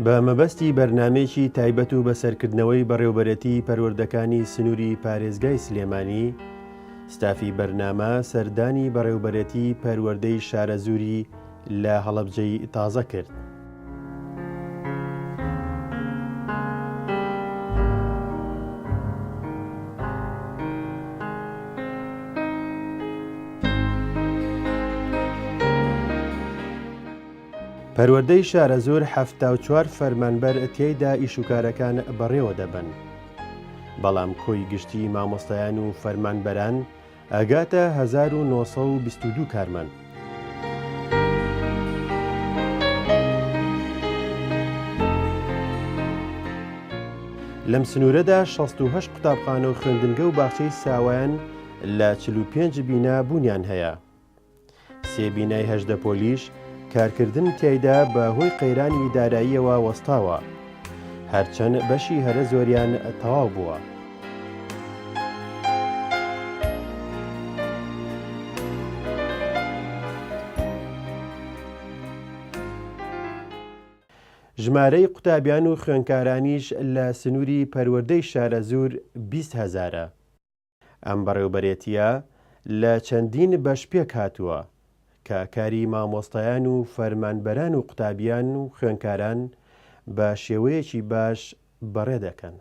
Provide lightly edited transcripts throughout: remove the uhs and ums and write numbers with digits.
بە مەبەستی بەرنامەیەکی تایبەت و بەسەرکردنەوەی بەڕێوبەرێتی پەروەردەکانی سنووری پارێزگای سلێمانی، ستافی بەرنامە سەردانی بەڕێوبەرێتی پەروەردەی شارەزووری لە هەڵەبجەی تازە کرد. پەروەردەی شارەزوور 74 فەرمانبەر تیایدا ئیشوکارەکان بەڕێوە دەبەن. بەڵام کۆی گشتی مامۆستایان و فەرمانبەران ئەگاتە 1922 کارمەند. لەم سنوورەدا 68 قوتابخانە و خوێندنگە و باخچەی ساوایان لە 45 بینا بوونیان هەیە. سێ بینای 18 پۆلیش کارکردن تیایدا بە هۆی قەیرانی داراییەوە وەستاوە، هەرچەند بەشی هەرە زۆریان تەواو بووە. ژمارەی قوتابیان و خوێندکارانیش لە سنووری پەروەردەی شارەزوور 20 هەزارە. ئەم بەڕێوبەرێتییە لە چەندین بەش پێکهاتووە، کە کاری مامۆستایان و فەرمانبەران و قوتابیان و خوێندکاران بە شێوەیەکی باش بەڕێ دەکەن.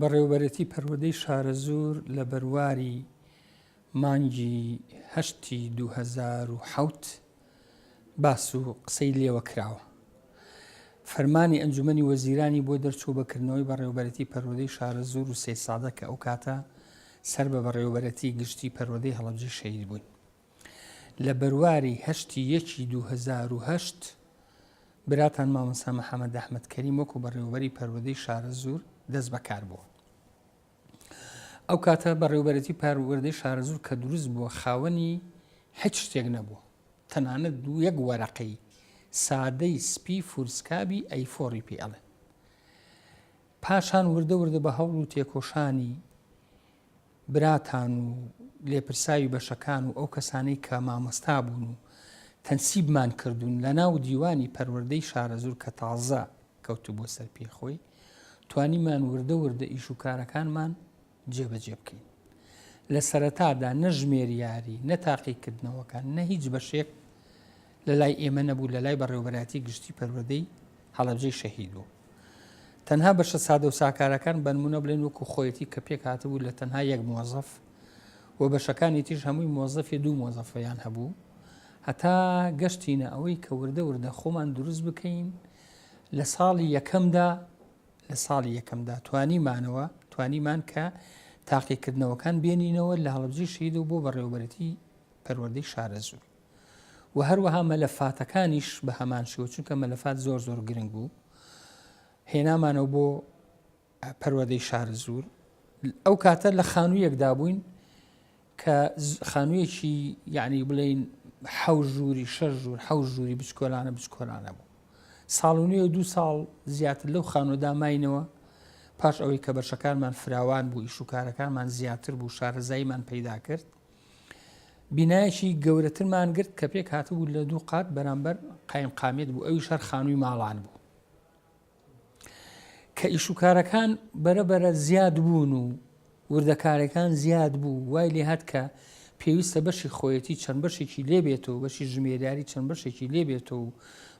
بەڕێوەبەرێتی پەروەردەی شارەزوور لە بەرواری مانگی هەشتی 2007 باس و قسەی لێوە کراوە. فەرمانی ئەنجومەنی وەزیرانی بۆ دەرچوو بە کردنەوەی بەڕێوەبەرێتی پەروەردەی شارەزوور و سەیدسادە کە ئەو کاتە سەر بە بەڕێوەبەرێتی گشتی پەروەردەی هەڵەبجەی شەهید بووین. لە بەرواری هەشتی یەکی 2008 براتان مامۆستا محەمەد ئەحمەد کەریم وەکو بەڕێوەبەری پەروەردەی شارەزوور دەست بەکار بووە. ئەو کاتە بەڕێوبەرێتی پەروەردەی شارەزوور کە دروست بووە خاوەنی هیچ شتێک نەبووە تەنانەت دوو یەک وەرەقەی سادەی سپی فورسکابی A four ی پێ ئەڵێن پاشان وردە وردە بە هەوڵ و تێکۆشانی براتان و لێپرساوی بەشەکان و ئەو کەسانەی کە مامۆستا بوون و تەنسیبمان کردوون لە ناو دیوانی پەروەردەی شارەزوور کە تازە کەوتبووە سەر پێی خۆی، توانیمان وردە وردە ئیش و کارەکانمان جێبەجێ بکەین. لە سەرەتادا نە ژمێریاری، نە تاقیکردنەوەکان، نە هیچ بەشێک لە لای ئێمە نەبوو، لە لای بەڕێوەبەرایەتی گشتی پەروەردەی هەڵەبجەی شەهید بوو. تەنها بەشە سادە و ساکارەکان بەنمونە بڵێن وەکو خۆیەتی کە پێک هاتبوو لە تەنها یەک مۆزەف و بەشەکانی تیش هەمووی مۆزەفی دوو مۆزەفیان هەبوو هەتا گەشتینە ئەوەی کە وردە وردە خۆمان دروست بکەین لە ساڵی یەکەمدا لە ساڵی یەکەمدا توانیمانەوە توانیمان کە تاقیکردنەوەکان بێنینەوە لە هەڵەبجەی شەهید و بۆ بەڕێوەبەرێتی پەروەردەی شارەزوور و هەروەها مەلەفاتەکانیش بە هەمان شێوە چونکە مەلەفات زۆر زۆر گرنگ بوو هێنامانەوە بۆ پەروەردەی شارەزوور ئەو کاتە لە خانوویەکدا بووین کە خانوویەکی یعنی بڵین حەو ژووری شەش ژوور حەو ژووری بچکۆلانە بچکۆلانە بوو ساڵ و نوێ دوو ساڵ زیاتر لەو خانوودا ماینەوە پاش ئەوەی کە بەشەکانمان فراوان بوو ئیش و کارەکانمان زیاتر بوو شارەزاییمان پەیدا کرد بینایەکی گەورەترمان گرت کە پێک هاتبوو لە دوو قات بەرامبەر قایم قامێت بوو ئەویش هەر خانووی ماڵان بوو کە ئیشوکارەکان بەرە بەرە زیاد بوون و وردەکارەکان زیاد بوو وای لێهات کە پێویستە بەشی خۆیەتی چەند بەشێکی لێ بێتەوە بەشی ژمێریاری چەند بەشێکی لێ بێتەوە و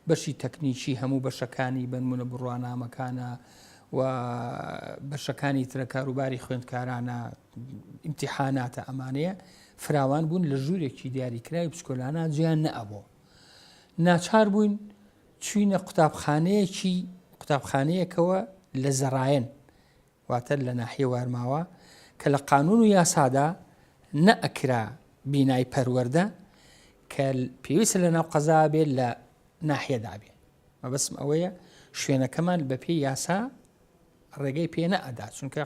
بەشی تەکنیکی هەموو بەشەکانی بەنمونە بڕوانامەکانە و بەشەکانی ترە کاروباری خوێندکارانە ئیمتیحاناتە ئەمانەیە فراوان بوون لە ژوورێکی دیاریکراوی بچکۆلانە جیان نەئەبوو ناچار بووین چوینە قوتابخانەیەکی قوتابخانەیەکەوە لە زەڕایەن واتە لە ناحیە وارماوە کە لە قانون و یاسادا نەئەکرا بینای پەروەردە کە پێویستە لە ناو قەزا بێت لە ناحیەدا بێ مەبەستم ئەوەیە شوێنەکەمان بەپێی یاسا ڕێگەی پێ نەئەدا چونکە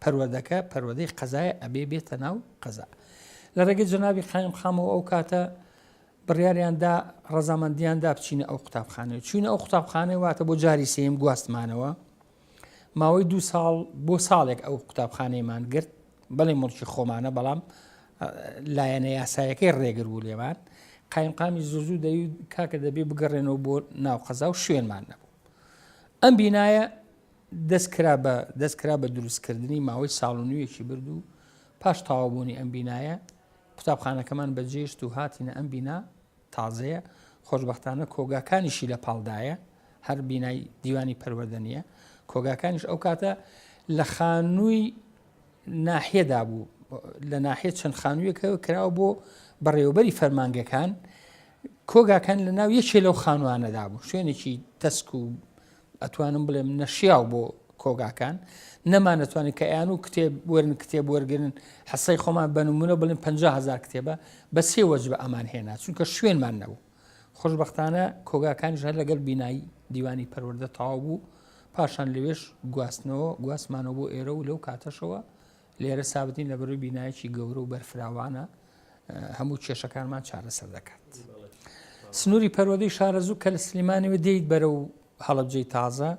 پەروەردەکە پەروەردەی قەزایە ئەبێ بێتە ناو قەزا لە ڕێگەی جەنابی قایم خامەوە ئەو کاتە بڕیاریان دا ڕەزامەندیان دا بچینە ئەو قوتابخانەیە چوینە ئەو قوتابخانەیە واتە بۆ جاری سێیم گواستمانەوە ماوەی دوو ساڵ بۆ ساڵێک ئەو قوتابخانەیەمان گرت بەڵێ مڵکی خۆمانە بەڵام لایەنە یاسایەکەی ڕێگر بوو لێمان. قایمقامی زوو زوو دەیوت کاکە دەبێ بگەڕێنەوە بۆ ناو قەزا و شوێنمان نەبوو. ئەم بینایە دەست کرا بە دەست کرا بە دروستکردنی ماوەی ساڵ و نوێکی برد و پاش تەواوبوونی ئەم بینایە قوتابخانەکەمان بەجێشت و هاتینە ئەم بینا تازەیە خۆشبەختانە کۆگاکانیشی لە پاڵدایە هەر بینای دیوانی پەروەردە نییە کۆگاکانیش ئەو کاتە لە خانووی ناحیەدا بوو لە ناحیە چەند خانوویەکەوە کراوە بۆ بەڕێوەبەری فەرمانگەکان کۆگاکان لە ناو یەکێ لەو خانوانەدا بوو شوێنێکی تەسک و ئەتوانم بڵێم نەشیاو بۆ کۆگاکان نەمانەتوانین کە ئەیان و کتێب وەرن کتێب وەرگن حسەی خۆمان بە نمونە بڵێن 50هزار کتێبە بە سێ وەجبە ئەمان هێنا چونکە شوێنمان نەبوو خۆشببختانە کۆگاکانیش هەر لەگەڵ بینایی دیوانی پەروەردە تەواو بوو پاشان لەوێش گواستنەوە گواستمانەوە بۆ ئێرە و لەو کاتەشەوە لێرە سابتین لە بەروی بینایەکی گەورە و بەرفراوانە هەموو کێشەکانمان چارەسەر دەکات. سنووری پەروەردەی شارەزوو کە لە سلێمانیەوە دێیت بەرەو هەڵەبجەی تازە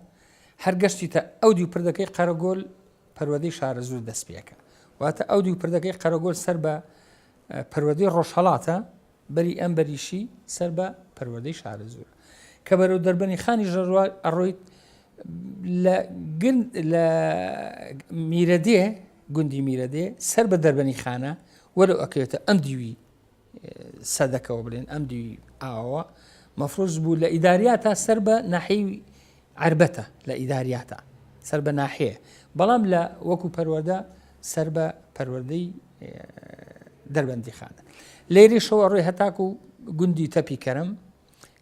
هەر گەشتیتە ئەو دیو پردەکەی قەرەگۆل پەروەردەی شارەزوور دەست پێکە واتە ئەو دیو پردەکەی قەرەگۆل سەر بە پەروەردەی ڕۆژهەڵاتە بەری ئەم بەریشی سەر بە پەروەردەی شارەزوورە کە بەرەو دەربەنی خانی ژەڕوا ئەڕۆیت لە لە میرەدێ گوندی میرەدێ سەر بە دەربەنی خانە وەرەو ئەکەوێتە ئەم دیوی سەدەکەوە بڵێن ئەم دیوی ئاوە مەفرۆز بوو لە ئیداریاتا سەر بە ناحی عربەتە لە ئیداریاتا سەر بە ناحەیە بەڵام لە وەکو پەروەردە سەر بە پەروەردەی دەربەندی خانە لێرەشەوە ڕۆی هەتاکو گوندی تەپی کەرم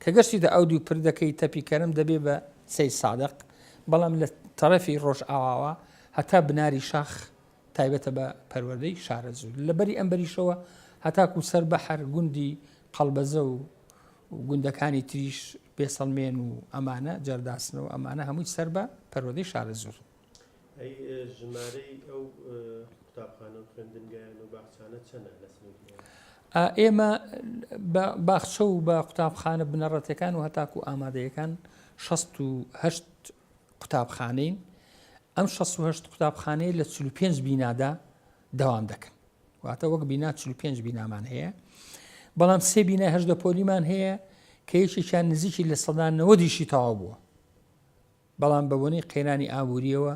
کە گەشتیتە ئەو دوو پردەکەی تەپی کەرم دەبێ بە سەی سادق بەڵام لە تەرەفی ڕۆژ ئاواوە هەتا بناری شاخ تایبەتە بە پەروەردەی شارەزوور لە بەری ئەم بەریشەوە هەتاکو سەر بەحر گوندی قەڵبەزە و گوندەکانی تریش بێسەڵمێن و ئەمانە جەرداسنەوە ئەمانە هەمووی سەر بە پەروەردەی شارەزوور. ئەی ژمارەی ئەو قوتابخانە و خوێندنگایان و باخچانە چەنە لە سنووری ئێوە؟ ئێمە بە باخچە و بە قوتابخانە بنەڕەتەکان و هەتاکو ئامادەیەکان 68 قوتابخانەین ئەم 68 قوتابخانەیە لە 45 بینادا دەوام دەکەن واتە وەک بینا 45 بینامان هەیە بەڵام سێ بینای هەشدە پۆلیمان هەیە کە یەکێکیان نزیکی لە سەدا نەوەدیشی تەواو بووە بەڵام بە بۆنەی قەیرانی ئابوورییەوە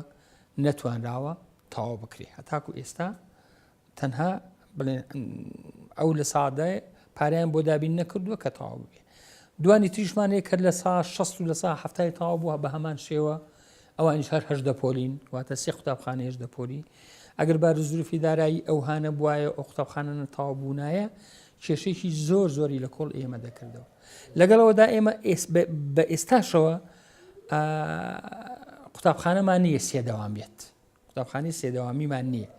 نەتوانراوە تەواو بکرێ هەتاکو ئێستا تەنها بڵێن ئەو لە سادە پاریان بۆ دابین نەکردووە کە تەواو بێ دوانی تریشمان هەیە کە لە سا 60 و لە سا هەفتای تەواو بووە بە هەمان شێوە ئەوانیش هەر هەژدە پۆلین واتە سێ قوتابخانە هێژدە پۆلی ئەگەر بارزروفی دارایی ئەوهانە بواە ئەو قوتابخانە تەواو بوونایە کێشێکی زۆر زۆری لە کۆڵ ئێمە دەکردەوە لەگەڵەوەدا ئێمە بە ئێستاشەوە قوتابخانەمان نییە سێ دەوام بێت قوتابخانەی سێ دەوامیمان نییە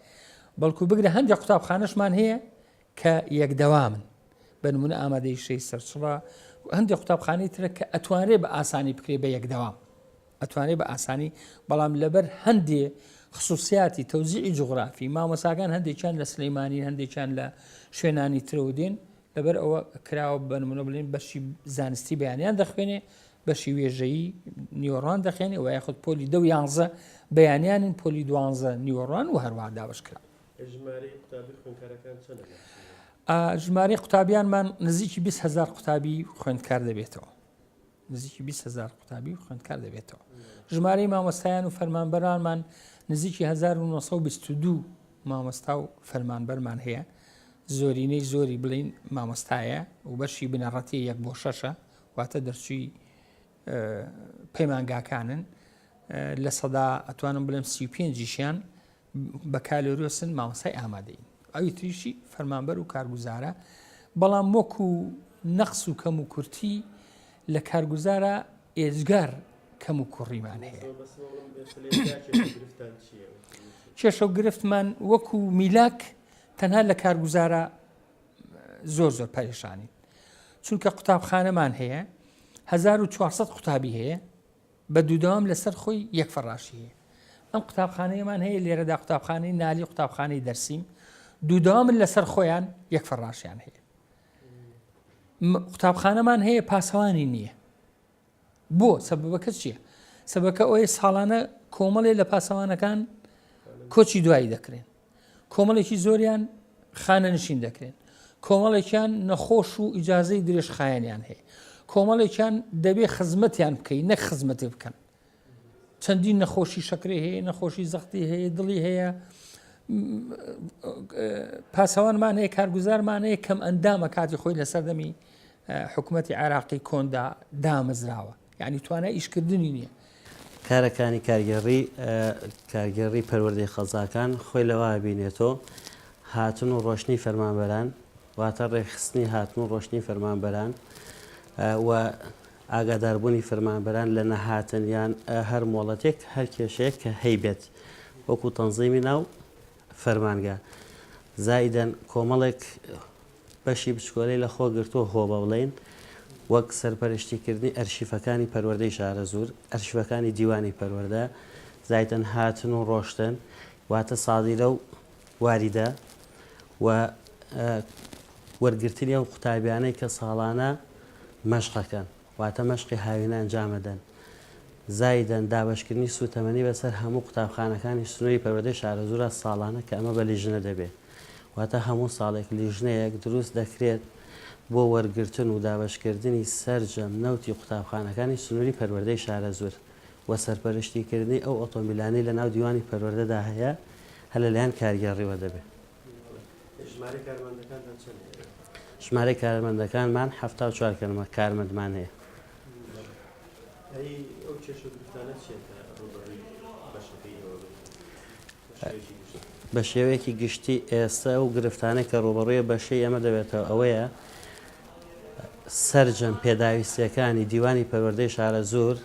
بەڵکو بگرە هەندێک قوتابخانەشمان هەیە کە یەک دەوامن بە نمونە ئامادەی شەی سەرچڵە هەندێک قوتابخانەی ترە کە ئەتوانرێت بە ئاسانی بکرێ بە یەک دەوام ئەتوانێت بە ئاسانی بەڵام لەبەر هەندێ خصوصیاتی تەوزیعی جوغرافی مامۆساکان هەندێکیان لە سلەیمانی هەندێکیان لە شوێنانی ترەوە دێن لەبەر ئەوە کراوە بە نمونە بڵێن بەشی زانستی بەیانیان دەخوێنێ بەشی وێژەیی نیوەڕوان دەخوێنێ و یاخود پۆلی دە و یانزە بەیانیانن پۆلی دوانزە نیوەڕوان و هەروەها دابەش کرا. ژمارەی قوتابی خوێندکارەکان چەندە لە ژمارەی قوتابیانمان نزیکی 20 هزار قوتابی خوێندکار دەبێتەوە نزیکی 20 هزار قوتابی و خوێندکار دەبێتەوە ژمارەی مامۆستایان و فەرمانبەرانمان نزیکی 1922 مامۆستا و فەرمانبەرمان هەیە زۆرینەی زۆری بڵین مامۆستایە و بەشی بنەڕەتی یەک بۆ شەشە واتە دەرچووی پەیمانگاکانن لە سەدا ئەتوانم بڵێم سی پێنجیشیان بەکالۆریۆسن مامۆستای ئامادەین ئەوی تریشی فەرمانبەر و کارگوزارە بەڵام وەکو نەقس و کەم و کورتی لە کارگوزارە ئێجگار کەم و کوڕیمان هەیە کێشە و گرفتمان وەکو میلاک تەنها لە کارگوزارە زۆر زۆر پەرێشانین چونکە قوتابخانەمان هەیە 1400 قوتابی هەیە بە دوودەوام لەسەر خۆی یەک فەڕاشی هەیە ئەم قوتابخانەیەمان هەیە لێرەدا قوتابخانەی نالی قوتابخانەی دەرسیم دوودەوامن لەسەر خۆیان یەک فەڕاشیان هەیە قوتابخانەمان هەیە پاسەوانی نییە بۆ سەبەبەکە چییە؟ سەبەکە ئەوەیە ساڵانە کۆمەڵێ لە پاسەوانەکان کۆچی دوایی دەکرێن کۆمەڵێکی زۆریان خانە نشین دەکرێن. کۆمەڵێکیان نەخۆش و ئیجازەی درێژخایەنیان هەیە. کۆمەڵێکیان دەبێ خزمەتیان بکەی نەک خزمەتێ بکەن. چەندین نەخۆشی شەکرەی هەیە، نەخۆشی زەختی هەیە، دڵی هەیە، پاسەوانمان هەیە، کارگوزارمان هەیە کەم ئەندامە کاتی خۆی لە سەردەمی حکوومەتی عێراقی کۆندا دامەزراوە. یعنی توانای ئیشکردنی نییە. کارەکانی کارگێڕی کارگێڕی پەروەردەی قەزاکان خۆی لەوە ئەبینێتۆ هاتن و ڕۆشتنی فەرمانبەران واتە ڕێکخستنی هاتن و ڕۆشتنی فەرمانبەران و ئاگاداربوونی فەرمانبەران لە نەهاتن یان هەر مۆڵەتێک هەر کێشەیەک کە هەیبێت وەکو تەنزیمی ناو فەرمانگە زائیدەن کۆمەڵێک بەشی بچکۆلەی لە خۆ گرتووە هۆبە بڵێین وەک سەرپەرشتیکردنی ئەرشیفەکانی پەروەردەی شارەزوور، ئەرشیفەکانی دیوانی پەروەردە، زایدەن هاتن و ڕۆشتن، واتە سادیرە و واریدە و وەرگرتنی ئەو قوتابیانەی کە ساڵانە مەشقەکەن، واتە مەشقی هاوینە ئەنجامەدەن. زایدەن دابەشکردنی سووتەمەنی بەسەر هەموو قوتابخانەکانی سنووری پەروەردەی شارەزوورا ساڵانە کە ئەمە بە لیژنە دەبێ. واتە هەموو ساڵێک لیژنەیەک دروست دەکرێت بۆ وەرگرتن و دابەشکردنی سەرجەم نەوتی قوتابخانەکانی سنووری پەروەردەی شارەزوور و سەرپەرشتیکردنی ئەو ئۆتۆمبیلانەی لەناو دیوانی پەروەردەدا هەیە هەر لەلایەن کارگێڕیوە دەبێت. ژمارەی کارمەندەکانتان چەند هەیە؟ ژمارەی کارمەندەکانمان 74 کارمەندمان هەیە. ئەی ئەو کێشە و گرفتانە چییە کە ڕووبەڕووی بەشەکەی ئێوە بن؟ بە شێوەیەکی گشتی ئێستا ئەو گرفتانەی کە ڕووبەڕووی بەشەی ئێمە دەبێتەوە ئەوەیە سەرجەم پێداویستیەکانی دیوانی پەروەردەی شارەزوور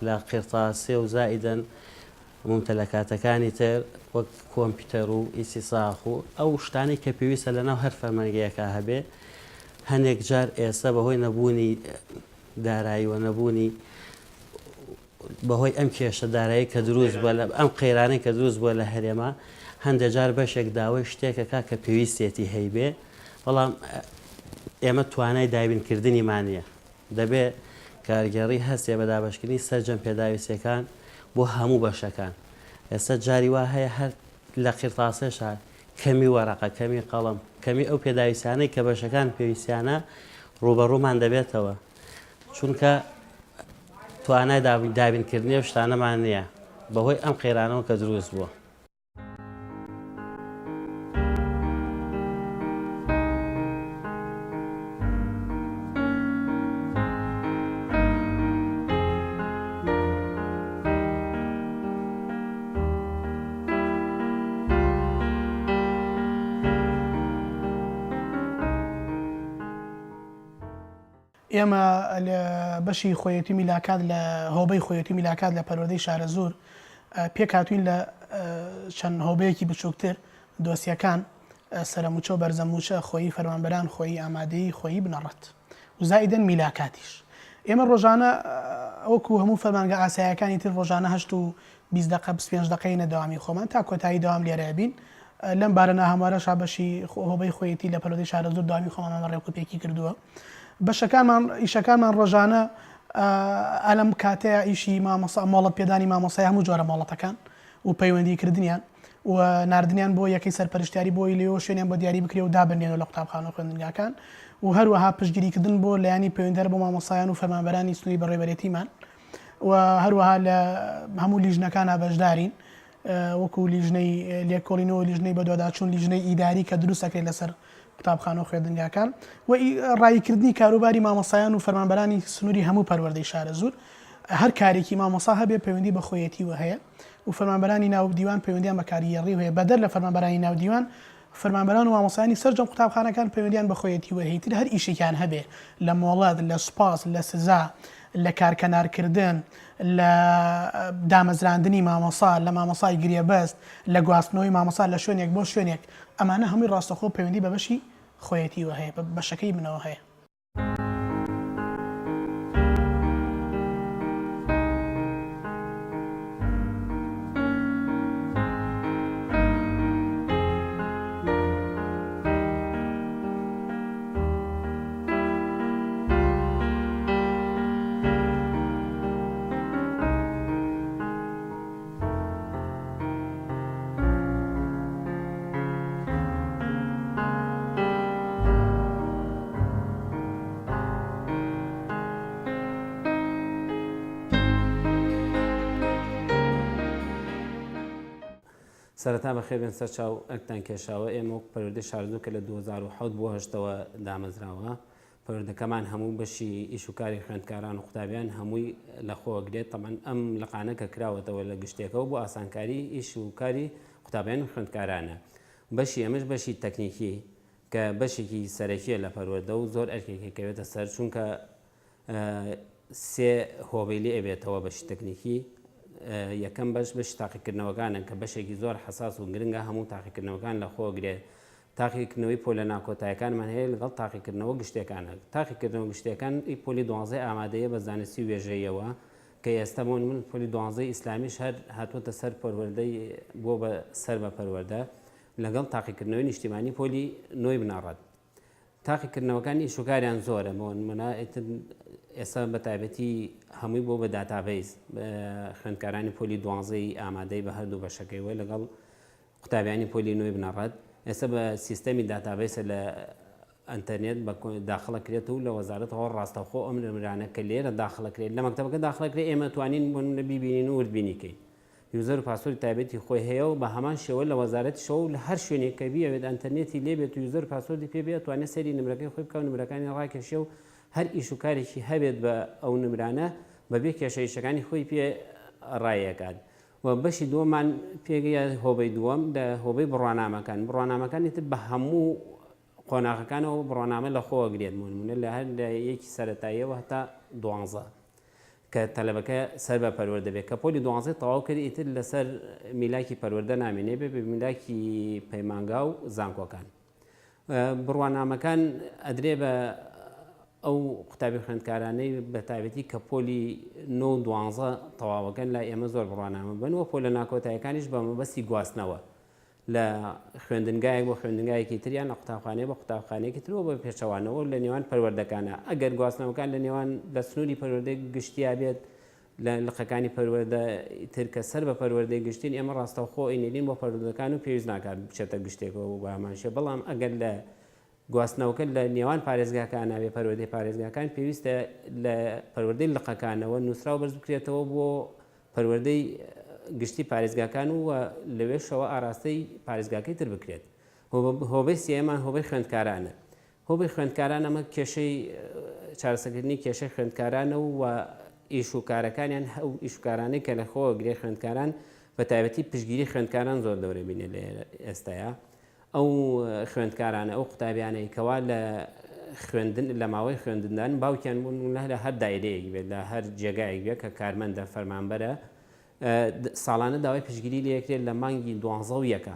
لە قیرتاسیە و زائیدەن مومتەلەکاتەکانی تر وەک کۆمپیوتەر و ئیسیساخ و ئەو شتانەی کە پێویستە لەناو هەر فەرمانگەیەکا هەبێ هەنێک جار ئێستا بەهۆی نەبوونی دارایی و نەبوونی بەهۆی ئەم کێشە دارایی کە دروست بووە لە ئەم قەیرانەی کە دروست بووە لە هەرێما هەندێک جار بەشێک داوای شتێکەکە کە پێویستێتی هەیبێ بەڵام ئێمە توانای دابینکردنیمان نییە دەبێ کارگێڕی هەستێ بە دابەشکردنی سەرجەم پێداویستیەکان بۆ هەموو بەشەکان ئێستا جاری وا هەیە هەر لە قیرتاسێشا کەمی وەرەقە کەمی قەڵەم کەمی ئەو پێداویستانەی کە بەشەکان پێویستیانە ڕووبەڕوومان دەبێتەوە چونکە توانای دابینکردنی ئەو شتانەمان نییە بەهۆی ئەم قەیرانەوە کە دروست بووە. ئێمە لە بەشی خۆیەتی میلاکات لە هۆبەی خۆیەتی میلاکات لە پەروەردەی شارەزوور پێکهاتووین لە چەند هۆبەیەکی بچووکتر، دۆسیەکان، سەرەمووچە و بەرزەمووچە، خۆیی فەرمانبەران، خۆیی ئامادەیی، خۆیی بنەڕەت و زائیدەن میلاکاتیش. ئێمە ڕۆژانە وەکو هەموو فەرمانگە ئاسایەکانی تر ڕۆژانە هەشت و 20 دەقە 25 دەقەینە دەوامی خۆمان تا کۆتایی دەوام لێرە ئەبین. لەم بارە ناهەموارەشا بەشی هۆبەی خۆیەتی لە پەروەردەی شارەزوور دەوامی خۆمانمان بە ڕێکوپێکی کردووە. بەشەکانمان ئیشەکانمان ڕۆژانە ئەلەم کاتەیە ئیشی مامۆسا مۆڵەت پێدانی مامۆسای هەموو جۆرە مۆڵەتەکان و پەیوەندی کردنیان و ناردنیان بۆ یەکەی سەرپەرشتیاری بۆی لەوێوە شوێنیان بۆ دیاری بکرێ و دابنرێنەوە لە قوتابخانە و خوێندنگاکان و هەروەها پشتگیریکردن بۆ لایەنی پەیوەندیدار بۆ مامۆستایان و فەرمانبەرانی سنووری بەڕێوەبەرێتیمان و هەروەها لە هەموو لیژنەکانا بەشدارین وەکو لیژنەی لێکۆڵینەوە لیژنەی بەدواداچوون لیژنەی ئیداری کە دروست ئەکرێت لەسەر قوتابخانە و خوێندنگاکان و ڕاییکردنی کاروباری مامۆستایان و فەرمانبەرانی سنووری هەموو پەروەردەی شارەزوور هەر کارێکی مامۆستا هەبێ پەیوەندی بە خۆیەتیوە هەیە و فەرمانبەرانی ناو دیوان پەیوەندیان بە کارگێڕیوە هەیە بەدەر لە فەرمانبەرانی ناو دیوان فەرمانبەران و مامۆستایانی سەرجەم قوتابخانەکان پەیوەندیان بە خۆیەتیوە هەیە ئیتر هەر ئیشێکیان هەبێ لە مۆڵەت لە سوپاس لە سزا لە کارکەنارکردن لە دامەزراندنی مامۆسا لە مامۆسای گرێبەست لە گواستنەوەی مامۆسا لە شوێنێک بۆ شوێنێک ئەمانە هەمووی ڕاستەوخۆ پەیوەندی بە بەشی خۆیەتیوە هەیە بە بەشەکەی منەوە هەیە. سەرەتا بەخێربێن سەرچاو ئەرکتان کێشاوە، ئێمە وەک پەروەردەی شارەزوور کە لە 2007 بۆ هەشتەوە دامەزراوە، پەروەردەکەمان هەموو بەشی ئیش و کاری خوێندکاران و قوتابیان هەمووی لە خۆ ئەگرێت، تەبعەن ئەم لقانە کە کراوەتەوە لە گشتێکەوە بۆ ئاسانکاری ئیش و کاری قوتابیان و خوێندکارانە. بەشی ئەمەش بەشی تەکنیکی کە بەشێکی سەرەکیە لە پەروەردە و زۆر ئەرکێکی کەوێتە سەر چونکە سێ هۆبەی لێ ئەبێتەوە بەشی تەکنیکی یەکەم بەش بەشی تاقیکردنەوەکانن کە بەشێکی زۆر حەساس و گرنگە هەموو تاقیکردنەوەکان لە خۆگرێت تاقیکردنەوەی پۆلە ناکۆتایەکانمان هەیە لەگەڵ تاقیکردنەوە گشتەکانە تاقیکردنەوە گشتەکان ئی پۆلی دوانزەی ئامادەیە بە زانستی وێژەیەوە کە ئێستا بۆ من پۆلی دوانزەی ئیسلامیش هەر هاتووەتە سەر پەروەردەی بۆ بە سەر بە پەروەردە لەگەڵ تاقیکردنەوەی نیشتیمانی پۆلی نۆی بنەڕەت تاقیکردنەوەکان ئیش و کاریان زۆرە بۆ نمونە ئیتر ئێستا بە تایبەتی هەمووی بۆ بە database خوێندکارانی پۆلی دوانزەی ئامادەی بە هەردوو بەشەکەی وە لەگەڵ قوتابیانی پۆلی نۆی بنەڕەت ئێستا بە سیستەمی database ە لە ئەتەرنێت بە داخڵە کرێت و لە وەزارەتەوە ڕاستەوخۆ ئەم نمرانە کە لێرە داخڵە کرێت لە مەکتەبەکە داخڵە کرێت ئێمە توانین بۆ نمونە بیبینین و وردبینی کەین user و password ی تایبەتی خۆی هەیە و بە هەمان شێوە لە وەزارەتیشەوە و لە هەر شوێنێک کە بیەوێت ئەنتەرنێتی لێ بێت و user و password ی پێ بێ ئەتوانێت سەیری نمرەکەی خۆی بکا و نمرەکانی ڕاکێشێ و هەر ئیش و کارێکی هەبێت بە ئەو نمرانە بە بێ کێشە ئیشەکانی خۆی پێ ڕایەکات و بەشی دووەمان پێگەیە هۆبەی دووەم لە هۆبەی بڕوانامەکان بڕوانامەکانی تر بە هەموو قۆناغەکانەوە بڕوانامە لە خۆوە گرێت بۆ نمونە لە هەر لە یەکی سەرەتاییەوە هەتا دوانزە کە تەلەبەکە سەر بە پەروەردە بێت کە پۆلی دوانزەی تەواو کرد ئیتر لەسەر میلاکی پەروەردە نامێنێ بێ بە میلاکی پەیمانگا و زانکۆکان بڕوانامەکان ئەدرێ بە ئەو قوتابی خوێندکارانەی بە تایبەتی کە پۆلی نۆ و دوانزە تەواوەکەن لای ئێمە زۆر بڕوانامە بن و پۆلە ناکۆتایەکانیش بە مەبەستی گواستنەوە لە خوێندنگایەک بۆ خوێندنگایەکی تر یان لە قوتابخانەیەک بۆ قوتابخانەیەکی تر و بە پێچەوانەوە لە نێوان پەروەردەکانە ئەگەر گواستنەوەکان لە نێوان لە سنووری پەروەردەی گشتیا بێت لە لقەکانی پەروەردە تر کە سەر بە پەروەردەی گشتین ئێمە ڕاستەوخۆ ئەینێرین بۆ پەروەردەکان و پێویست ناکات بچێتە گشتێکەوە بە هەمان شێوە بەڵام ئەگەر لە گواستنەوەکە لە نێوان پارێزگاکانە بێ پەروەردەی پارێزگاکان پێویستە لە پەروەردەی لقەکانەوە نووسراو بەرز بکرێتەوە بۆ پەروەردەی گشتی پارێزگاکان و لەوێشەوە ئاراستەی پارێزگاکەی تر بکرێت. هۆبەی سێیەمان هۆبەی خوێندکارانە. هۆبەی خوێندکاران ئەمە کێشەی چارەسەکردنی کێشەی خوێندکارانە و ئیش و کارەکانیان ئەو ئیش و کارانەی کە لە خۆوە گرێ خوێندکاران بە تایبەتی پشتگیری خوێندکاران زۆر دەورە بینێ لە ئێستایا ئەو خوێندکارانە، ئەو قوتابیانەی کەوا لە خوێندن لە ماوەی خوێندندان باوکیان بوون لە هەر دایرەیەک بێت لە هەر جێگایەک بێت کە کارمەندە فەرمانبەرە ساڵانە داوای پشتگیری لێکرێت لە مانگی دوانزە و یەکە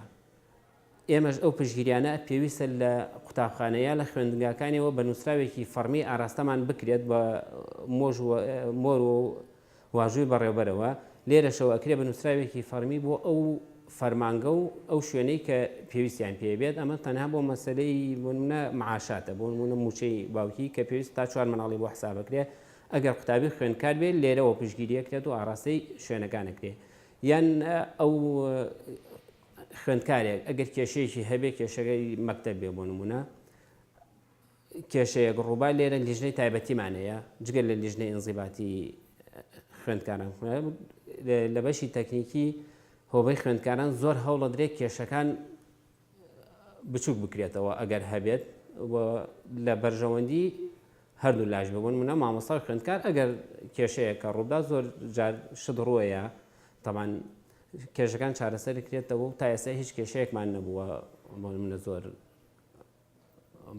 ئێمەش ئەو پشتگیریانە پێویستە لە قوتابخانە یا لە خوێندنگاکانیەوە بە نووسراوێکی فەڕمی ئاراستەمان بکرێت بە مۆژ مۆر و واژووی بەڕێوبەرەوە، لێرەشەوە ئەکرێ بە نووسراوێکی فەڕمی بۆ ئەو فەرمانگە و ئەو شوێنەی کە پێویستیان پێ بێت، ئەمە تەنها بۆ مەسەلەی بۆ نموونە معاشاتە، بۆ نموونە مووچەی باوکی کە پێویست تا چوار مناڵی بۆ حساب ئەکرێ، ئەگەر قوتابی خوێندکار بێ لێرەوە پشتگیری ئەکرێت و ئاڕاستەی شوێنەکان ئەکرێ. یان ئەو خوێندکارێک ئەگەر کێشەیەکی هەبێ کێشەکەی مەکتەب بێ بۆ نموونە، کێشەیەک ڕووبا لێرە لیژنەی تایبەتیمان هەیە جگە لە لیژنەی ئینزیباتی خوێندکاران لە بەشی تەکنیکی هۆبەی خوێندکاران زۆر هەوڵەدرێت کێشەکان بچووک بکرێتەوە ئەگەر هەبێت لە بەرژەوەندی هەردوو لاش ببوون منە مامۆستا و خوێندکار ئەگەر کێشەیە کە ڕووبدا زۆر جار شت ڕووەیە تەمان کێشەکان چارەسەر کرێتەوە و تا ئێستا هیچ کێشەیەکمان نەبووە بۆ منە زۆر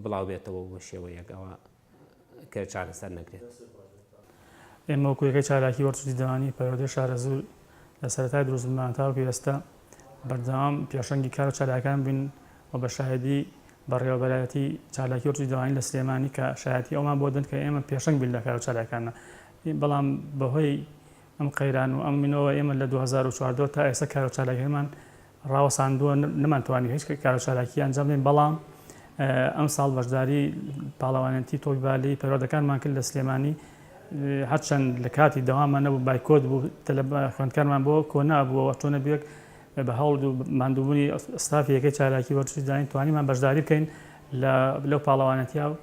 بڵاو بێتەوە و بە شێوەیەک ئەوە کە چارەسەر نەکرێت. ئێمە وەکو یەکەی چالاکی وەرزشی دەوانی پەروەردەی شارەزوور لە سەرەتای دروستبوونمان تاوەکو ئێستا بەردەوام پێشەنگی کار و چالاکان بووین و بە شایەدی بەڕێوەبەرایەتی چالاکی وەرزشی دەوانی لە سلێمانی کە شایەتی ئەومان بۆ دەن کە ئێمە پێشەنگ بووین لە کار و چالاکانە بەڵام بەهۆی ئەم قەیران و ئەم منەوە ئێمە لە 2014 تا ئێستا کار و چالاکیەکانمان ڕاوەساندووە نەمانتوانی هیچ کارو چالاکی ئەنجام بدەین بەڵام ئەمساڵ بەشداری پاڵەوانێتی تۆپی بالی پەروەردەکانمان کرد لە سلێمانی هەرچەند لە کاتی دەوامان نەبوو بایکۆت بوو خوێندکارمان بۆ کۆنا بووەوە چۆنە بێک بە هەوڵ و ماندووبوونی ستافی یەکەی چالاکی وەرزشی داین توانیمان بەشداری بکەین لە لەو پاڵەوانێتیا و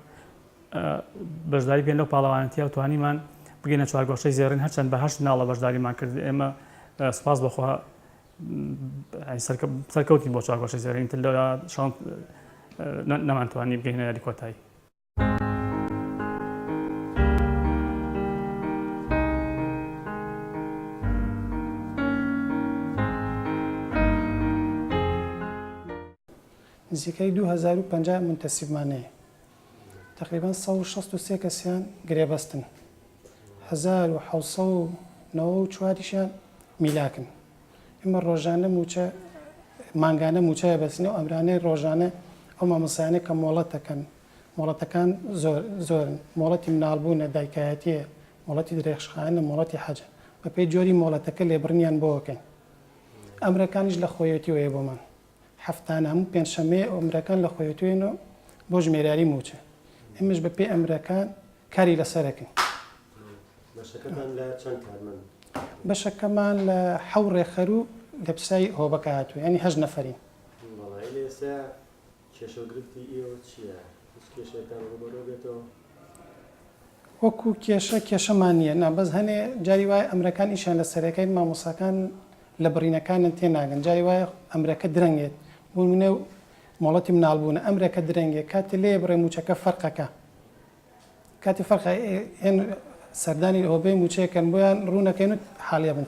بەشداری بکەین لەو پاڵەوانێتیا و توانیمان بگەینە چوارگۆشەی زێڕین هەرچەند بە هەشت ناڵە بەشداریمان کرد ئێمە سوپاس بەخوا. سەرکەوتین بۆ چوارگۆشەی زێڕین تر لەوە شانس نەمانتوانی بگەینە یاری کۆتایی. نزیکەی 2050 مونتەسیبمان هەیە تەقریبەن 163 کەسیان گرێبەستن 1794 یشیان میلاکن ئێمە ڕۆژانە مووچە مانگانە مووچە بەسن و ئەمرانەی ڕۆژانە ئەو مامۆستایانە کە مۆڵەت دەکەن مۆڵەتەکان زۆر زۆرن مۆڵەتی مناڵبوونە دایکایەتیە مۆڵەتی درێژخایەنە مۆڵەتی حەجە بەپێی جۆری مۆڵەتەکە لێبڕینیان بۆ ئەکەین ئەمرەکانیش لە خۆیەتیەوەیە بۆمان هەفتانە هەموو پێنجشەممەیە ئەمرەکان لە خۆیەتیەوەن و بۆ ژمێریاری مووچە ئێمەش بەپێی ئەمرەکان کاری لەسەرەکەین. بەشەکەتان لە چەند کارمەند؟ بەشەکەمان لە حەو ڕێکخەر و لێپرسراوی هۆبەکە هاتووە یانی هەشت نەفەرین. بەڵێ ئەی لە ئێستا کێشە و گرفتی ئێوە چییە؟ هیچ کێشەیەکتان ڕووبەڕوو بێتەوە؟ وەکو کێشە کێشەمان نییە نا بەس هەنێ جاری وایە ئەمرەکان ئیشیان لەسەرەکەین مامۆستاکان لە بڕینەکانن تێناگەن جاری وایە ئەمرەکە درەنگێت بۆ نمونە مۆڵەتی مناڵبوونە ئەمرەکە درەنگێ کاتێ لێ بڕێ موچەکە فەرقەکە کاتی فەرقە هێن سەردانی هۆبەی موچەیەکەن بۆیان ڕوونەکەین و حاڵیە بن.